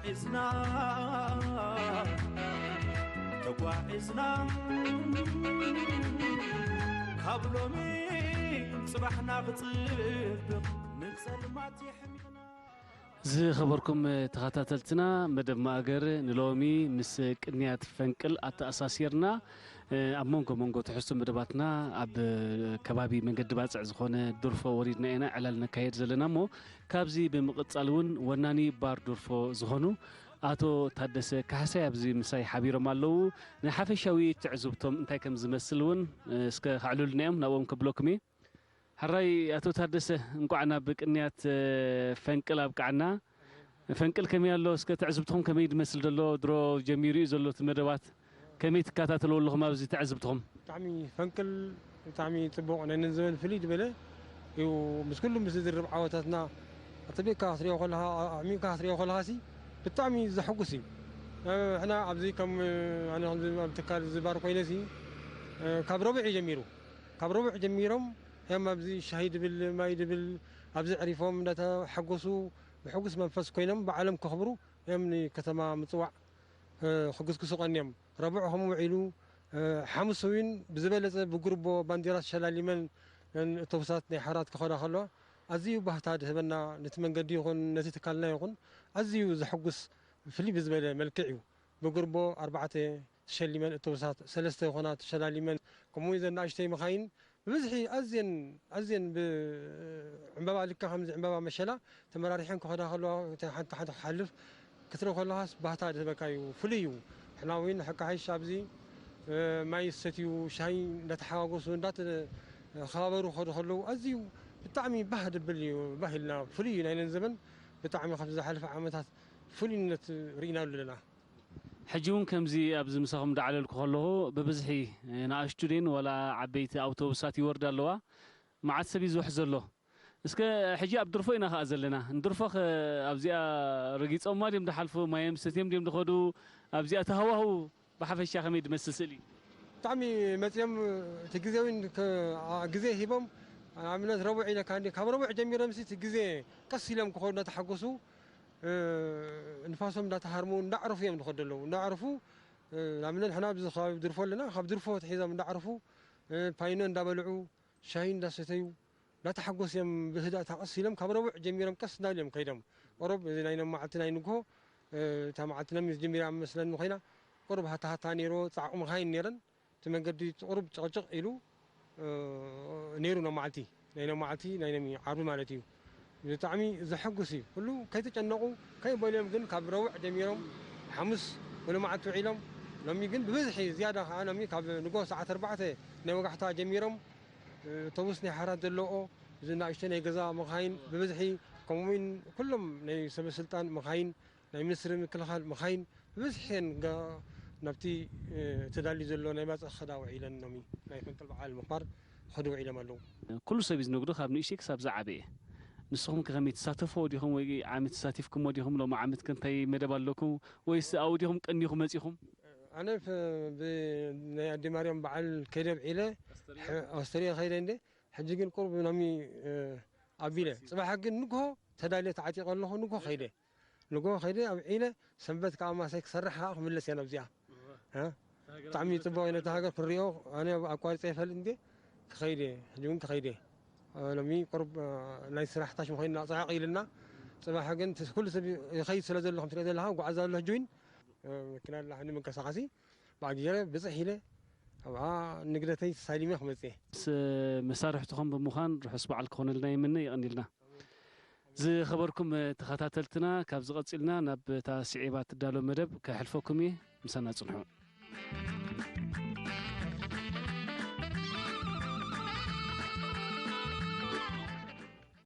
ሒዝና ተጓዒዝና ካብ ሎሚ ጽባሕና ክጽብቕ ንጸልማት የሕሚቕና። ዝኸበርኩም ተኸታተልትና፣ መደብ ማእገር ንሎሚ ምስ ቅንያት ፈንቅል ኣተኣሳሲርና፣ ኣብ መንጎ መንጎ ትሕዝቶ መደባትና ኣብ ከባቢ መንገዲ ባጽዕ ዝኾነ ዱርፎ ወሪድና ኢና ዕላል ነካየድ ዘለና እሞ፣ ካብዚ ብምቕጻል እውን ወናኒ ባር ዱርፎ ዝኾኑ ኣቶ ታደሰ ካሕሳይ ኣብዚ ምሳይ ሓቢሮም ኣለዉ። ንሓፈሻዊ ትዕዝብቶም እንታይ ከም ዝመስል እውን እስከ ከዕልሉና እዮም፣ ናብኦም ከብለኩም እየ። ሕራይ ኣቶ ታደሰ፣ እንቋዕ ናብ ቅንያት ፈንቅል ኣብቃዓና። ፈንቅል ከመይ ኣሎ? እስከ ትዕዝብትኹም ከመይ ዝመስል ዘሎ? ድሮ ጀሚሩ እዩ ዘሎ እቲ መደባት። ከመይ ትከታተልዎ ኣለኹም ኣብዚ ትዕዝብትኹም? ብጣዕሚ ፈንቅል፣ ብጣዕሚ ጽቡቕ፣ ናይ ነን ዘበን ፍልይ ዝበለ እዩ። ምስ ኩሉ ምስ ዝድርብ ዓወታትና ኣጸቢቕካ ክትሪኦ ከለኻ፣ ኣዕሚቕካ ክትሪኦ ከለኻሲ ብጣዕሚ ዘሐጉስ እዩ። ሕና ኣብዚ ከም ኣነ ከምዚ ኣብ ትካል ዝባር ኮይነሲ ካብ ረቡዕ እዩ ጀሚሩ። ካብ ረቡዕ ጀሚሮም እዮም ኣብዚ ሻሂ ድብል፣ ማይ ድብል ኣብዚ ዕሪፎም እንዳተሓጎሱ ብሕጉስ መንፈስ ኮይኖም ባዕሎም ከኽብሩ እዮም ንከተማ ምጽዋዕ ክግስግሱ ቀንዮም። ረቡዕ ከምኡ ውዒሉ፣ ሓሙስ እውን ብዝበለጸ ብጉርቦ ባንዲራ ተሸላሊመን እተውሳት ናይ ሓራት ክኸዳ ከለዋ ኣዝዩ ባህታ ድህበና፣ ነቲ መንገዲ ይኹን ነቲ ትካልና ይኹን ኣዝዩ ዘሐጉስ ፍልይ ብዝበለ መልክዕ እዩ። ብጉርቦ ኣርባዕተ ተሸሊመን እተውሳት ሰለስተ ይኾና ተሸላሊመን፣ ከምኡ ዘን ንኣሽተይ መኻይን ብብዝሒ ኣዝየን፣ ኣዝየን ብዕምባባ ልካ ከምዚ ዕምባባ መሸላ ተመራሪሐን ክኸዳ ከለዋ፣ እታ ሓንቲ ሓንቲ ክሓልፍ ክትርኢ ከለኻስ ባህታ ዝህበካ እዩ፣ ፍሉይ እዩ። ሕና እውን ሕቃ ሓይሽ ኣብዚ፣ እ፣ ማይ ዝሰትዩ፣ ሻሂ እንዳተሓጋገሱ፣ እንዳተኸባበሩ ክኸዱ ከለዉ ኣዝዩ ብጣዕሚ ባህ ድብል እዩ። ባህ ኢልና፣ ፍሉይ እዩ። ናይነን ዘበን ብጣዕሚ ካብዚ ዝሓለፈ ዓመታት ፍሉይነት ርኢናሉ ኣለና። ሕጂ እውን ከምዚ ኣብዚ ምሳኹም እንዳዓለልኩ ከለኹ ብብዝሒ ንኣሽቱ ድየን ዋላ ዓበይቲ ኣውቶቡሳት ይወርዳ ኣለዋ? መዓት ሰብ እዩ ዝውሕ ዘሎ። እስከ ሕጂ ኣብ ድርፎ ኢና ኸኣ ዘለና። ንድርፎ ኸ ኣብዚኣ ረጊጾማ ድዮም ዝሓልፉ? ማዮም ሰትዮም ድዮም ዝኸዱ? ኣብዚኣ እቲ ሃዋህው ብሓፈሻ ከመይ ዝመስል ስእሊ? ብጣዕሚ መጺኦም እቲ ግዜ እውን ከ-፣ ኣ-፣ ግዜ ሂቦም፣ ንኣብነት ረቡዕ ኢለካ እንዲ፣ ካብ ረቡዕ ጀሚሮም ሲ እቲ ግዜ ቀስ ኢሎም ክኸዱ እናተሓጎሱ፣ እ፣ ንፋሶም እንዳተሃርሙ እንዳዕረፉ እዮም ዝኸዱ ዘለዉ። እንዳዕረፉ፣ እ፣ ንኣብነት ንሕና ኣብዚ ከባቢ ድርፎ ኣለና፣ ካብ ድርፎ ተሒዞም እንዳዕረፉ፣ እ፣ ፓይኖ እንዳበልዑ፣ ሻሂ እንዳሰተዩ፣ እንዳተሓጎሱ እዮም ብህድእታ ቀስ ኢሎም ካብ ረቡዕ ጀሚሮም ቀስ እንዳበሉ እዮም ከይዶም። ቁሩብ እዚ ናይ ሎም መዓልቲ ናይ ንግሆ፣ እ፣ እታ መዓልቲ ሎም ዝጅምር እያ መስለኒ ኮይና፣ ቁሩብ ሃታ ሃታ ነይርዎ፣ ጻዕቑ መኻይን ነይረን። እቲ መንገዲ ቁሩብ ጭቕጭቕ ኢሉ፣ እ፣ ነይሩ ሎም መዓልቲ። ናይ ሎም መዓልቲ ናይ ሎም ዓርቢ ማለት እዩ። ብጣዕሚ ዘሐጉስ እዩ። ኩሉ ከይተጨነቑ ከይበልዮም ግን ካብ ረቡዕ ጀሚሮም ሓሙስ ወሎ መዓልቲ ውዒሎም፣ ሎሚ ግን ብብዝሒ ዝያዳ ከኣ ሎሚ ካብ ንግሆ ሰዓት ኣርባዕተ ናይ ወጋሕታ ጀሚሮም፣ እ፣ ኣውቶቡስ ናይ ሓራት ዘለዎ፣ እዚ ንኣሽተይ ናይ ገዛ መኻይን ብብዝሒ፣ ከምኡውን ኩሎም ናይ ሰበ ስልጣን መኻይን፣ ናይ ሚኒስትሪ ምክልኻል መኻይን ብብዝሒ እየን ጋ-፣ ናብቲ፣ እ፣ ተዳልዩ ዘሎ ናይ ባጽዕ ክኸዳ ውዒለን ሎሚ ናይ ፈንቅል በዓል ምኽባር ክኸዱ ውዒሎም ኣለዉ። ኩሉ ሰብ እዩ ዝነግዶ፣ ካብ ንእሽተይ ክሳብ ዝዓበየ። ንስኹም ከ ከመይ ትሳተፍዎ ዲኹም ወይ ዓመት ተሳቲፍኩምዎ ዲኹም? ሎሚ ዓመት ከ እንታይ መደብ ኣለኩም? ወይስ ኣብኡ ዲኹም ቀኒኹም መጺኹም? ኣነ ፍ-፣ ብ-፣ ናይ ኣዲ ማርያም በዓል ከይደ ኣብዒለ፣ ኣስተርእዮ? ሕ-፣ ኣስተርእዮ ከይደ እንደ፣ ሕጂ ግን ቁሩብ ሎሚ፣ እ፣ ኣቢለ። ጽባሕ ግን ንግሆ ተዳልየ ተዓጢቐ ኣለኹ፣ ንግሆ ከይደ። ንግሆ ከይደ ኣብዒለ፣ ሰንበት ከኣ ማሳይ ክሰርሕ ከኣ ክምለስ እየ ናብዚኣ። እወ። እ? እታ ሃገር ብጣዕሚ ኣቢለ ጽቡቕ እዩ፣ ነታ ሃገር ክንሪኦ፣ ኣነ ኣቋሪጸ ይፈልጥ እንዴ፣ ክኸይድ እየ፣ ሕጂ እውን ክኸይድ እየ። እ፣ ሎሚ ቁሩብ፣ እ፣ ናይ ስራሕ ታሽ ምኾይንና ጽዕቕ ኢልና፣ ጽባሕ ግን እቲ ኩሉ ሰብ ይኸይድ ስለ ዘሎ፣ ከም ትሪኦ ዘለኻ፣ ጓዓዝ ኣሎ ሕጂ እውን፣ እ፣ መኪና ኣላ፣ ሕኒ መንቀሳቐሲ፣ ብኣጊረ ብጽሕ ኢለ፣ ኣብኣ ንግደተይ ተሳሊመ ክመጽእ እየ። ምስ መሳርሕትኹም ብምዃን ርሑስ በዓል ክኾነልና ይምነ፣ የቐንየልና። ዝኸበርኩም ተኸታተልትና፣ ካብዚ ቀጺልና ናብ እታ ስዒባ ትዳሎ መደብ ከሕልፈኩም እየ። ምሳና ጽንሑ።